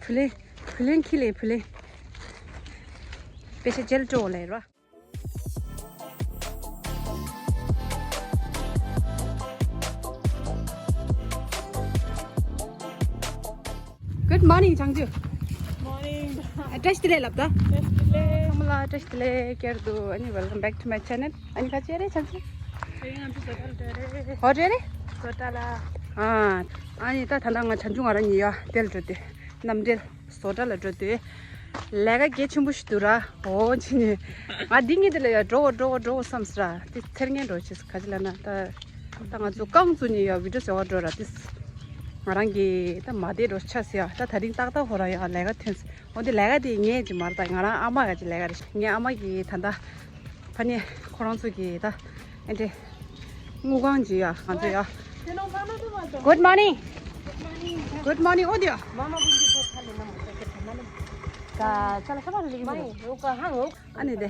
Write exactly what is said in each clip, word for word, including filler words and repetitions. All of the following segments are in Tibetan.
བུ་ལེན། བུ་ལེན་ཁྱི་ལེ་བུ་ལེན། པེ་ཤ་ཇེལ་ཀྲོ་ལེ་ར། Good morning, ཆང་ཆུ། Morning. བཀྲ་ཤིས་བདེ་ལེགས་ལབ་ད། བཀྲ་ཤིས་བདེ་ལེགས། ཚང་མ་ལ་བཀྲ་ཤིས་བདེ་ལེགས་བསྐྱར་དུ། ཨ་ནི་welcome back to my channel. ཨ་ནི་ག་ཅི་རེད་ཆང་ཆུ། དེ་ང་ཚོ་བཟོ་གྲྭ་ལ་འགྲོ་རེད། ཧོ་འགྲོ་རེད། བཟོ་གྲྭ་ལ། ཨ། ཨ་ནི་ད་ད་ལྟ་ང་ཆང་ཆུ་ང་རང་གཉིས་ཡ་དེ་ལ་འགྲོ་དུས། རྣམ་འགྲེལ་བཟོ་གྲྭ་ལ་འགྲོ་དུས། ལས་ཀ་གལ་ཆེན་པོ་ཞིག་འདུག་ར། འོ་ཅི་ནི། ང་འདི་གཉིས་དེ་ལ་ཡ་འགྲོ་འགྲོ་འགྲོ་བསམ་སི་ར། དེ་ཚེར་ངན་འགྲོ་ཆེ་ག་ཅི་ལ་ན་ད། ད་ང་ཚོ་རྐང་བཙུགས་ནས་ཡ་བི་ཌིའོ་བཟོ་བ་འགྲོ་ར་དེ། ང་རང་གི་ད་མ་བདེ་འགྲོ་ཆ་སི་ཡ། ད་ད་རིང་ཏག་ཏག་ཧོ་ར་ཡ་ལས་ཀ་ཐོན་སི། འོ་དེ་ལས་ཀ་དེ་ངས་ཅི་མར་ད་ང་རང་ཨ་མ་ག་ཅི་ལས་ཀ་རེད། ངའི་ཨ་མ་གི་ད་ད། ཕ་ནི་ཁོ་རང་ཚོ་གི་ད་ཨེ་འདྲེ་དངུལ་ཁང་གི་ཡ་ང་ཚོ་ཡ། Good morning. Good morning. འོ་དེ་ཡ། ཨ་ནི་དེ་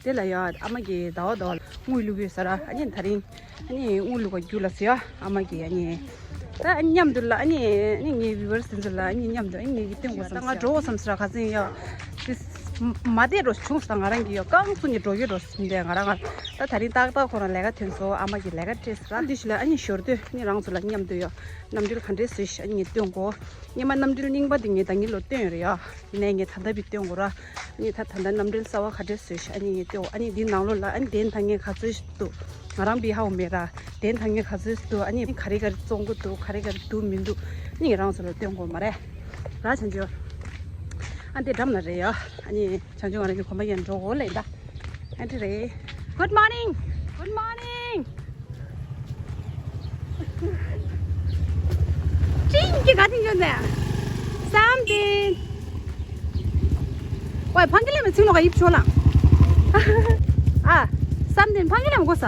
དེ་ལ་ཡ་ཨ་མ་གི་ཟླ་བ་ཟླ་བ་དངུལ་བླུག་ཡོད་ས་ར། ཨ་ནི་ད་རིང་ཨ་ནི་དངུལ་བླུག་ག་རྒྱུགས་ལ་ཟེར་ཡ། ཨ་མ་གི་ཨ་ནི། ད་མཉམ་དུ་ལ་ཨ་ནི་ཨ་ནི་ངའི་བི་ཝར་སི་དེ་ཚོ་ལ་ཨ་ནི་མཉམ་དུ་ཨ་ནི་ངས་ཀྱི་སྟོན་དགོས་བསམ་ད་ང་འགྲོ་བསམ་སི་ར་ག་ཚོད་ཡིན་ཡ། དེ་མ་བདེ་འགྲོ་བྱུང་སོང་ང་རང་གི་ཡ་རྐང་བཙུགས་ནས་འགྲོ་གི་འགྲོ་སི་འདས་ང་རང་ང་། ད་ད་རིང་ཏག་ཏག་ཁོ་རང་ལས་ཀ་ཐོན་སོང་། ཨ་མ་གི་ལས་ཀ་སྤྲད་སི་ར། འདི་ཞིག་ལ་ཨ་ནི་ཞོར་དུ་ཨ་ནི་རང་ཚོ་ལ་མཉམ་དུ་ཡ་རྣམ་འགྲེལ་ག་འདྲས་བཟོས་ཤིག་ཨ་ནི་ངས་སྟོན་དགོས། སྔོན་མ་རྣམ་འགྲེལ་རྙིང་པ་དེ་ངས་ད་ངེད་ལོ་སྟོན་ཡོད་རེད་ཡ། ཡིན་ནའི་ངས་ད་ལྟ་བི་སྟོན་དགོས་ར། ཨ་ནི་ད་ད་ལྟ་རྣམ་འགྲེལ་གསར་བ་ག་འདྲས་བཟོས་ཤག་ཨ་ནི་ངས་སྟོན། ཨ་ནི་འདི་ནང་ལོགས་ལ་ཨ་ནི་གདན་ཐང་ངེ་ག་ཚོད་ཞིག་འདུག་ང་རང་བི་ཧའོ་མེད་ར། གདན་ཐང་ངེ་ག་ཚོད་ཞིག་འདུག་ཨ་ནི་ག་རེ་ག་རེ་བཙོང་གི་འདུག་ག་རེ་ག་རེ་འདུག་མི་འདུག་ཨ་ནི་ངས་རང་ཚོ་ལ་སྟོན་དགོས་མ་རེད། ར་བྱང་ཆུབ། ཨ་འདི་འགྲམ་ལ་རེད་ཡ། ཨ་ནི་བྱང་ཆུབ་ང་རང་གི་གོམ་པ་ཡན་འགྲོ་འོ་ལེ་ད། ཨ་འདི་རེད། Good morning. Good morning. ཅིང་གི་ག་དེ་འཇོན་ནས། བསམ་དེ། ཝའི་ཕང་གི་ལེ་མི་ཚིག་ལོ་ག་ཡིབ་ཆོག་ལ། ཨ། བསམ་དེ་ཕང་གི་ལེ་མི་གོ་ས།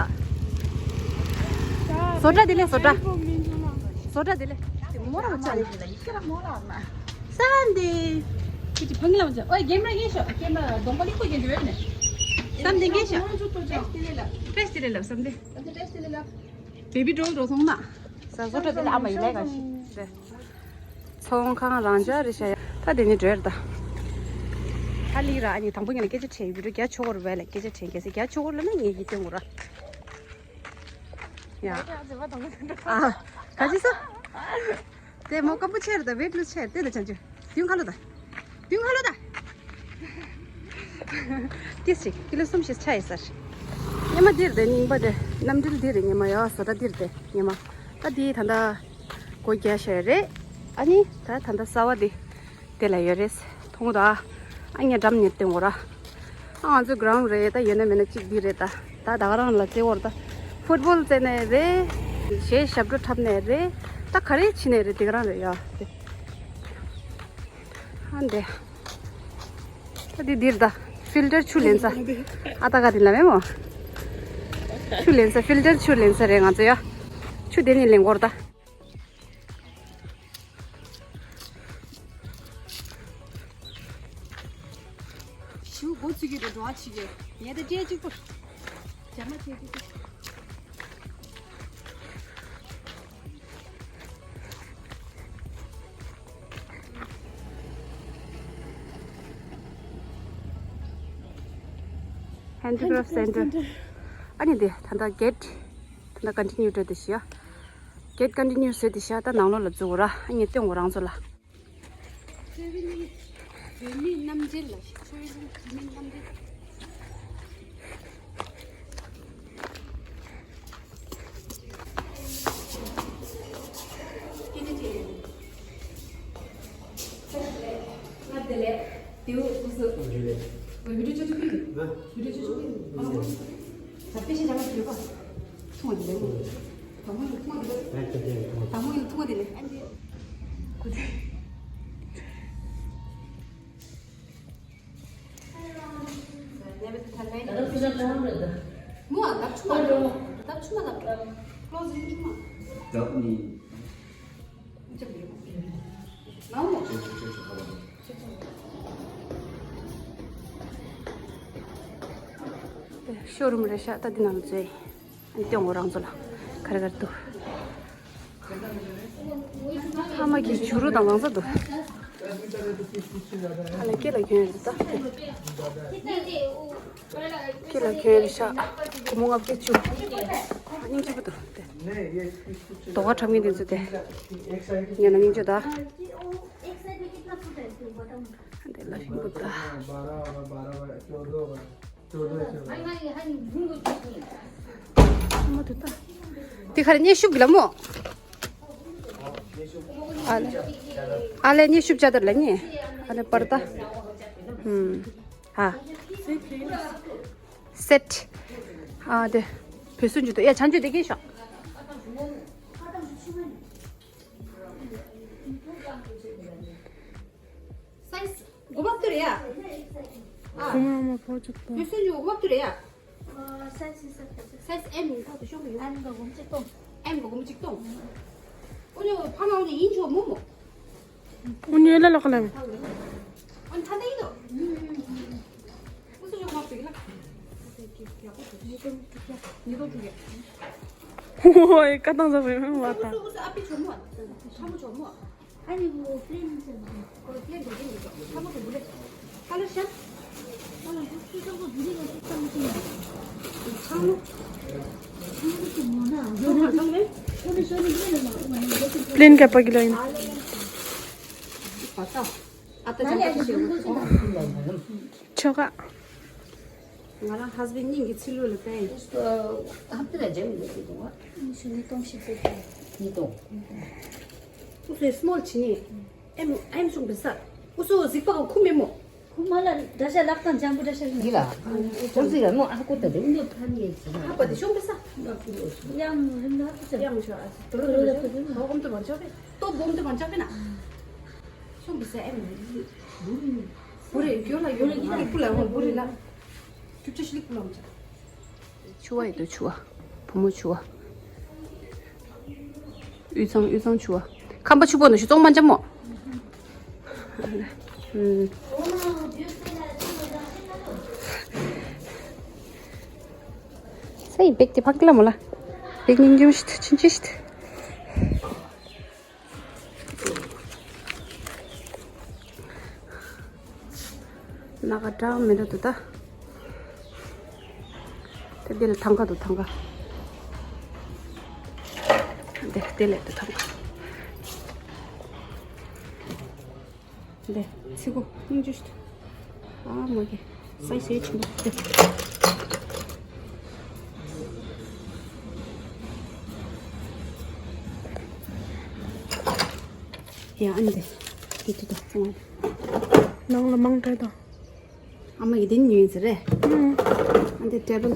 བཟོ་གྲྭ་དེ་ལེ་བཟོ་གྲྭ། བཟོ་གྲྭ་དེ་ལེ། མོ་རང་ཆ་ལེ། བསམ་དེ། ཁྱེད་ཀྱི་ཕང་གི་ལེ་མི་ཆ། ཨོ་རྒན་མ་རྒན་ཤོག་རྒན་མ་གདོང་པ་ལིག་པོ་རྒན་དེ་བས་ནས། བསམ་དེ་རྒན་ཤོག་བཀྲ་ཤིས་བདེ་ལེགས་ལབ་བསམ་དེ། བེ་བི་ཌོལ་འགྲོ་སོང་ན། ས་བཟོ་གྲྭ་དེ་ལ་ཨ་མ་ཡི་ལས་ཀ་ཞིག་རེད། ཚོང་ཁང་རང་འཇགས་རེད་ཤག་ཡ། ད་དེ་ནི་འགྲོ་ཡར་ད། ཧ་ལི་ར་ཨ་ནི་དང་པོ་ངས་ལ་སྐད་ཆ་དྲིས་བི་ཌོ་རྒྱ་ཆོག་གོ་རུ་བས་ལ་སྐད་ཆ་དྲིས་རྒྱ་སེ་རྒྱ་ཆོག་གོ་ལ་ན་ངས་ཡི་སྟོན་གོ་ར། ཡ། ཨ། ག་ཅི་ས། དེ་མོ་སྐམ་པོ་ཆེ་རེད་ད་ཝེད་ལུ་ཆེ་རེད་དེ་ད་ཆང་ཆུ། དུང་ཁ་ལོ་ད། དུང་ཁ་ལོ་ད། ཏིས་ཅིག་ཀི་ལོ་གསུམ་ཞིག་ཆ་ཡི་སར། ཉི་མ་འདིར་དེ་རྙིང་པ་དེ་རྣམ་འགྲེལ་འདིར་ཉི་མ་ཡོ་བཟོ་གྲྭ་འདིར་དེ་ཉི་མ། ད་འདི་ད་ལྟ་སྒོ་རྒྱག་བཞག་རེད། ཨ་ནི་ད་ད་ལྟ་གསར་བ་འདི་དེ་ལ་ཡོད་རེད། མཐོང་ད། ཨ་ངས་འགྲམ་ནས་སྟོན་གོ་ར། ཨ་ང་ཚོ་གྷ་རའུན་ཌི་རེད་ད་ཡོད་ན་མེད་ན་གཅིག་འདི་རེད་ད། ད་ད་ག་རང་ལ་རྩེ་བོར་ད། ཕུཊ་བོལ་རྩེ་ནས་རེད། གཞས་ཞབས་བྲོ་འཁྲབ་ནས་རེད། ད་ག་རེ་བྱེད་ནས་རེད་དེ་ག་རང་རེད་ཡ། དེ། ཨ་འདྲེ། ད་འདི་འདིར་ད། ཕིལ་ཊར་ཆུ་ལེན་ས། ཨ་ད་ག་དེ་ལ་མེད་མོ། ཆུ་ལེན་ས་ཕིལ་ཊར་ཆུ་ལེན་ས་རེད་ང་ཚོ་ཡ། ཆུ་དེ་ནས་ལེན་གོ་ར་ད། ཞུ་འགོ་ཚུགས་ཀྱི་འགྲོ་བ་ཆུ་གི་ངས་ད་སྤྲད་གཅིག་པོ། ཇ་མ་སྤྲད་གཅིག་པོ། Handicraft Center. ཨ་ནི་དེ་ད་ལྟ་གེ་ཊི། ད་ལྟ་ཀོན་ཊི་ནིའུ་སྤྲད་དེ་ཤི་ཡ། གེ་ཊི་ཀོན་ཊི་ནིའུ་བཟོས་དེ་ཤི་ཡ་ད་ནང་ལོགས་ལ་འཛུལ་དགོས་ར་ཨ་ནི་སྟོན་དགོས་རང་ཚོ་ལ། ཆོས་གླིང་བོད་མིའི་རྣམ་འགྲེལ་ལ་ཆོས་གླིང་བོད་མིའི་རྣམ་འགྲེལ། ང་དེ་ལས་དེའུ་སུ་སུ་བི་ཌིའོ་ཆུ་ཆུ་ཕིག་བི་ཌིའོ་ཆུ་ཆུ་ཕིག་ང་ད་པེ་ཤི་ལ་ང་ཡོད་པ་ཐུང་བ་དེ་ལས་དང་མོ་ཡིན་ཐུང་བ་དེ་ལས་དང་མོ་ཡིན་ཐུང་བ་དེ་ལས་ཨ་འདི་ཁུ་དེ། ཤོ་རུམ་རེད་ཤག་ད་འདི་ནང་ལ་འཛུལ་ཡིན། སྟོན་དགོས་རང་ཚོ་ལ་ག་རེ་ག་རེ་འདུག་ཕ་མ་གི་བྱུ་རུ་དང་མང་ཙམ་འདུག་ཨ་ལ་སྐེ་ལ་གྱོན་རེད་ད། སྐེ་ལ་གྱོན་རེད་ཤག་སྒོར་མོ་ལྔ་བརྒྱ་བཅུ། སྙིང་རྗེ་པོ་འདུག་སྟེ། དོ་ག་འཁྲབ་མཁན་དེ་ཚོ་དེ། ཉན་ན་སྙིང་རྗེ་ད། འདི་ལ་ཤིང་པོ་ད། དེ་ག་རེ་སྙེ་ཤུབ་གི་ལ་མོ། ཨ་ལེ། ཨ་ལེ་སྙེ་ཤུབ་བྱ་དར་ལ་ཉེ། ཨ་ལེ་པར་ད། ཧུམ། ཧ། སེཊ། ཨ་དེ། བོད་སུ་འཇུ་དོ་ཡ་ཆང་འཇུ་དེ་གིན་ཤོག་སའི་ཛི་དགུ་པ་བསྡུར་ཡ། ཨ། ཁོ་མོ་མ་ཕོ་ཅིག་དང་། བོད་སུ་འཇུ་དགུ་པ་བསྡུར་ཡ། སའི་ཛི་ཨེམ་ཡིན་ཐོག་ཏུ་ཤོག་གི་ཡོད། ཨེམ་གི་སྒོམ་གཅིག་གཏོང་། ཨེམ་གི་སྒོམ་གཅིག་གཏོང་། ཨོ་ཉོ་ཕ་མ་ཨོ་ཉོ་ཡིན་ཆོག་མོ་མོ། ཨོ་ཉོ་ལ་ལོག་ལ། ཨོ་ཉོ་ཐ་ད་ཡིན་དོ། ཨོ་སུ་ཉོ་མ་པིག་ལ། ཉི་དོ་དྲུག་ཡ། ཨོ་ཡ་ཀ་ཏང་ཟ་བའི་མ་ཏང་། ཨོ་སུ་ཨ་པི་ཆོག་མོ། ཆ་མོ་ཆོག་མོ། प्लेन का पगला इन। छोका। ང་རང་ཧས་བྷེན་ཌི་གཉིས་ཀྱི་ཚིག་ལོ་ལ་བལྟས། ཨ་ཧབ་ཏེ་ལ་འཇམ་ཡོད་ཀྱི་འདུག་བ། ཉི་ཤུ་ཉིས་སྟོང་ཞིག་བལྟས། ཉིས་སྟོང་། ཨུ་ཚོའི་སི་མོལ་བྱེད་ནི། ཨེམ་ཨེམ་ཆུང་བི་ས། ཨུ་ཚོ་གཟིགས་པ་ག་ཁུམ་མེད་མོ། ཁུམ་མ་ལ་འདྲ་ཤ་ལག་དང་ལྗང་གུ་འདྲ་ཤ་འདི་ལ། ཁོང་ཚོས་ལ་མོ་ཨ་ཁུ་ཏ་དེ་མོ་ཕ་མེད་ཟེར་ན། ཨ་པ་དེ་ཤོང་བི་ས། ཡང་རིམ་ལ་ཨ་ཁུ་ས། ཡང་ཤོ་ཨ་ཏོ་ལོ་ལོ་ལོ་ལོ་ཨོམ་ཏོ་མ་ཆོག་པས། ཏོ་བོམ་ཏོ་མ་ཆོག་པས་ན། ཤོང་བི་ས་ཨེམ། བུ་རེ་གྱོ་ལ་ཡོ་ལ་ཡི་ལི་པུ་ལ་བོ་བུ་རེ་ལ། ཁྱུ་ཆ་ཤི་ལི་པུ་ལ་མ་ཆ། ཆུ་བ་ཡོད་དོ་ཆུ་བ། བུ་མོ་ཆུ་བ། དབུས་གཙང་དབུས་གཙང་ཆུ་བ། ཁམས་པ་ཆུ་བོ་ནུ་ཤུ་ཙོང་མ་འཇམ་མོ། ཨུམ། ས་ཡི་བེག་དེ་ཕག་ལ་མོ་ལ། བེག་ཉིན་རྒྱུན་ཤིད་ཆིན་ཆི་ཤིད། ན་ག་འདྲ་མི་འདྲ་འདུག་ད། དེ་འདི་ལ་ཐང་ག་འདུག་ཐང་ག། འདི་འདི་ལ་འདུག་ཐང་ག། འདི་ཚི་གུ་སྙིང་རྗེ་ཞིག་འདུག་ཨ་མ་གི་སའི་སའི་ཆེན་པོ་འདི། ཡ་ཨ་ནི་འདི་འདི་འདུག་ད་ཚང་མ། ནང་ལ་མང་དྲགས་དང་། ཨ་མ་གི་དེ་ཉོས་ཟེར་རེད། ཨ་འདི་ཊེ་བལ།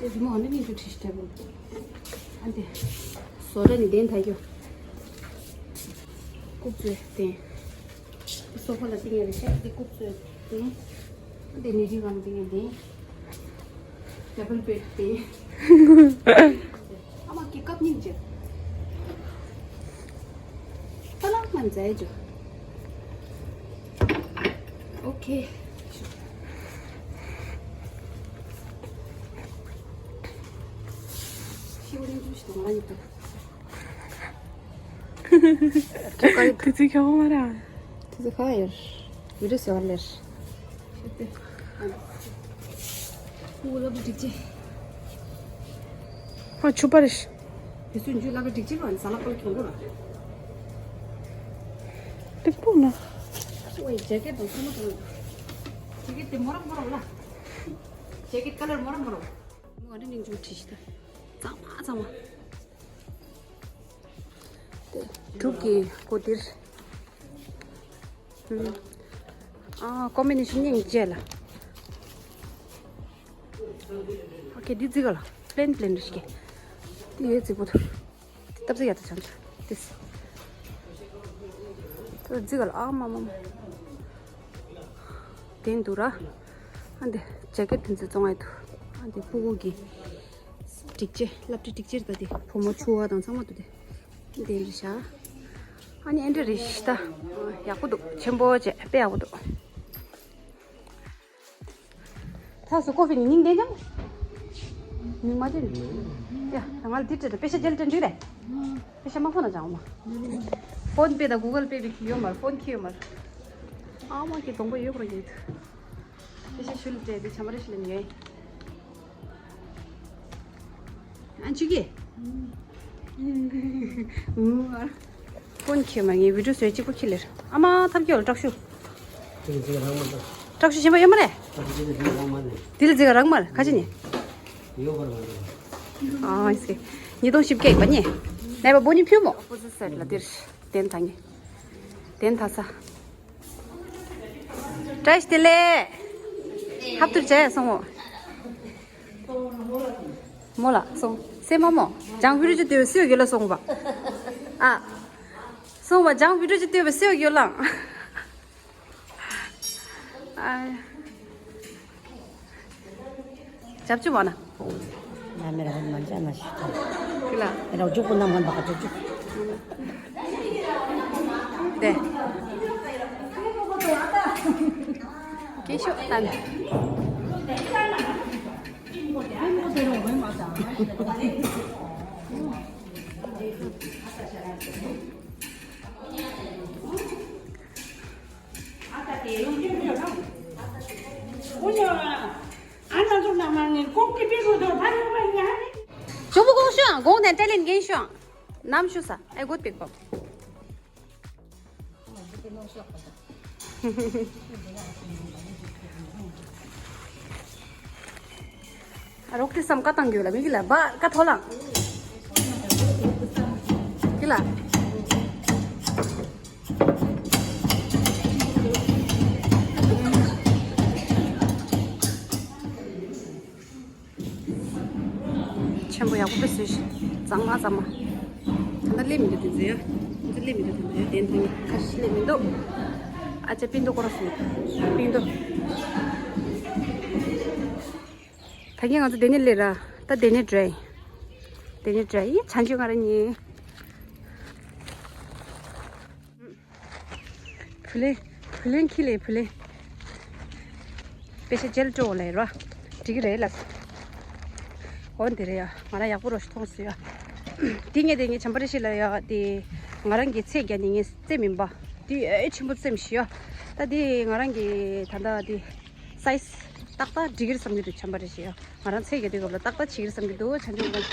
དེ་རི་མོ་ཨ་ནི་ནི་འདུག་ཁྲིས་ཊེ་བལ། ཨ་འདི་བཟོ་གྲྭ་ནི་དེན་ཐ་ཀྱོ། ལྐུགས་ཚོད་དེ། སོ་ཕ་ལ་ཏིང་ཡ་རེ་ཤ་དེ་ལྐུགས་ཚོད་དེ། ཨ་འདི་ནི་རི་གང་ཏིང་ཡ་དེ། ཊེ་བལ་བེཌ་དེ། ཨ་མ་ཀི་ཀབ་ཉིན་ཅེ། ཏ་ལག་མན་ཛའི་ཇོ། ཨོ་ཁེ། ཤི་བོ་ནི་ཇུ་ཤི་དང་ང་ཡི་ཏ། དེ་ཚོ་ཁྱོད་མ་ར། དེ་ཚོ་ཁ་ཡར། བི་ཌི་ཡོ་ཟེར་བ་ལེར། ཁུ་ལབ་འགྲིག་ཅེ། ཨ་ཆུ་པ་རེ་ཤི། དེ་ཚོ་འཇུ་ལབ་འགྲིག་ཅེ་བ་ཟ་ལ་ཀོལ་ཁྱོང་གོ་ལ། ཏིག་པོ་ན། ཨོའི་ཇེ་ཀེ་ཊི་དང་ཚང་མ་དང་། ཇེ་ཀེ་ཊི་དེ་མོ་རང་མོ་རང་ལ། ཇེ་ཀེ་ཊི་ཀ་ལར་མོ་རང་མོ་རང་། མོ་ཨ་འདྲ་ནིང་ཅུང་ཁྲི་ཤི་ད། གཙང་མ་གཙང་མ། དེ་འབྲུག་གི་སྒོ་ཏིར། ཨ་ཀོམ་བི་ནེ་ཤན་སྙིང་རྗེ་ལ། ཨོ་ཁེ་འདི་རྫིག་ག་ལ་པླེན་པླེན་རེ་ཞིག་གི། འདི་ཡོད་རྫིག་པོ་འདུག་སྟབས་ཟིག་ཡ་ད་ཆང་ཆ་ཏིས། ད་རྫིག་ག་ལ་ཨ་མ་མ་མ། དེ་འདུག་ར། ཨ་འདི་ཇེ་ཀེ་ཊི་དེ་ཚོ་བཙོང་ཡ་འདུག་ཨ་འདི་ཕྲུ་གུ་གི་སྒྲིག་ཆས་སློབ་གྲྭའི་སྒྲིག་ཆས་རེད་ད། དེ་བུ་མོ་ཆུང་བ་དང་ཚང་མ་འདུག་སྟེ། འདི་རེད་ཤག་ཨ་ནི་ཨེ་འདྲ་རེད་ཤག་ད། ཡག་པོ་འདུག་ཆེན་པོ་བྱས་དཔེ་ཡག་པོ་འདུག་ཐག་སུ་ཀོ་ཕི་ནི་ཉིན་ལྡན་ཀྱང་། ཉིན་མ་དེ་ནི། ཡ་ང་ལ་དེ་སྤྲད་དེ་པེ་ཤ་ཇེལ་ཏྲན་འགྲིག་རེད། པེ་ཤ་མ་ཁོ་ན་ཅང་མ། ཕོན་པེ་དང་གུ་གལ་པེ་བི་ཁྱི་ཡོད་མ་རེད། ཕོན་ཁྱི་ཡོད་མ་རེད། ཨ་མ་ཁྱི་གདོང་པ་ཡོད་པར་ཡོད། དེ་ཤ་ཤུལ་སྤྲད་དེ་ཆམ་པ་རེ་ཤི་ལེན་ཡོད། ཨ་ཅི་གི། ཕོན་ཁྱི་མ་ངའི་བི་ཌིའོ་བཟོས་གཅིག་པོ་ཁྱི་ལེར། ཨ་མ་ཐབས་ཀྱི་ཡོད་ལ་སྐྲག་ཤུ། དེ་ལ་ཅི་རང་མ་འདུག་སྐྲག་ཤུ་ཞེན་པ་ཡོད་མ་རེད། དེ་ལ་ཅི་རང་མ་རེད། དེ་ལ་ཅི་རང་མ་རེད། ཁ་ཅི་ནི། ཡོད་པར་མ་འདུག་ཨ་ཨིས་ཀེ། ཉིས་སྟོང་བཞི་བརྒྱ་ཡིན་པ་ནི། ནས་པ་བོ་ནི་ཕུལ་མོ། ཨོ་པོ་ཟི་ཊི་སའིཌ་ལ་འདིར་གདན་ད་ངེ། གདན་ད་ས། བཀྲ་ཤིས་བདེ་ལེགས། ཧབ་ཏུ་བྱས་སོང་ངོ་། མོ་ལ་སོང་སེ་མ་མོ། ལྗང་བི་རུ་ཅི་ལྟོས་སེའུ་གྱོད་ལ་སོང་བ། ཨ། སོང་བ་ལྗང་བི་རུ་ཅི་ལྟོས་སེའུ་གྱོད་ལ། ཨ། ཅབ་ཅུ་བ་ན། ན་མེ་ར་ཧོ་མ་ཅ་ན་ཤི་ཏ། ཁི་ལ། མེ་ར་ཇུ་ཀུ་ནམ་ཧན་བ་ཀ་ཅུ་ཅུ། དེ། ཀེ་ཤོ་ཏན། ཇོ་བོ་དགོངས་ཞུ་ཨང་། དགོངས་ནས་བཀྲ་ལན་འགེངས་ཞུ་ཨང་། ནམ་ཞུ་ས་ཨེ་གོ་པིག་པོ། རོགས་ཏེ་སམ་ཀ་ཏང་གི་ལ་མི་གི་ལ་བ་ཀ་ཐོ་ལང་གི་ལ། ཆེན་པོ་ཡག་པོ་བཟོས་ཤིག་གཙང་མ་གཙང་མ། ད་ལྟ་སླེབས་མི་འདུག་དེ་ཚོ་ཡ། ང་ཚོ་སླེབས་མི་འདུག་དེ་ཚོ་ཡ། གདན་ཐང་གི་ཁ་ཤས་སླེབས་མི་འདུག་ཨ་ཅེ་པིན་ཏོ་ཀོ་ར་སུ། པིན་ཏོ། ད་གིན་ང་ཚོ་དེ་ནས་སླེབས་ར། ད་དེ་ནས་འགྲོ་ཡིན། དེ་ནས་འགྲོ་ཡིན། ཆང་ཆུ་ང་ར་ཉིན། བུ་ལེན། བུ་ལེན་ཁྱི་ལེ་བུ་ལེན། པེ་ཤ་ཇེལ་སྤྲོ་བོ་ལེ་ར། འགྲིག་གི་རེད་ལབ། འོ་འདི་རེད་ཡ། ང་རང་ཡག་པོ་རོ་ཞིག་མཐོང་སོང་ཡ། འདི་ངས་དེ་ངས་བྱམས་པ་རེ་ཞིག་ལ་ཡ་དེ། ང་རང་གི་ཚེ་རྒྱ་ནི་ངས་རྩེ་མིན་པ། དེ་ཨེ་ཆེན་པོ་རྩེ་མི་ཤི་ཡ། ད་དེ་ང་རང་གི་ད་ད་དེ། སའི་ཛི། ཏག་ཏག་འགྲིག་གི་རེད་བསམ་གྱི་འདུག་བྱམས་པ་རེ་ཞིག་ཡ། ང་རང་ཚེ་རྒྱ་དུས་སྐབས་ལ་ཏག་ཏག་བྱེད་ཀྱི་རེད་བསམ་གྱི་འདུག་བྱང་ཆུབ་ཀྱི།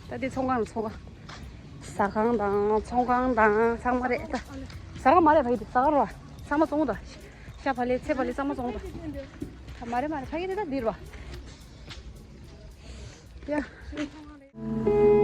ད་དེ་ཚོང་ཁང་ལ་ཚོང་ཁང་། ཟ་ཁང་དང་ཚོང་ཁང་དང་ཚང་མ་རེད་ད། ཟ་ཁང་མ་རེད་བ་ཡི་དེ་ཟ་ཁང་རེད་བ། ཚང་མ་བཙོང་ད། ཤ་བག་ལེབ་ཚལ་བག་ལེབ་ཚང་མ་བཙོང་ད། ད་མ་རེད་མ་རེད་ཕ་གི་དེ་ད་འདིར་བ། ཡ།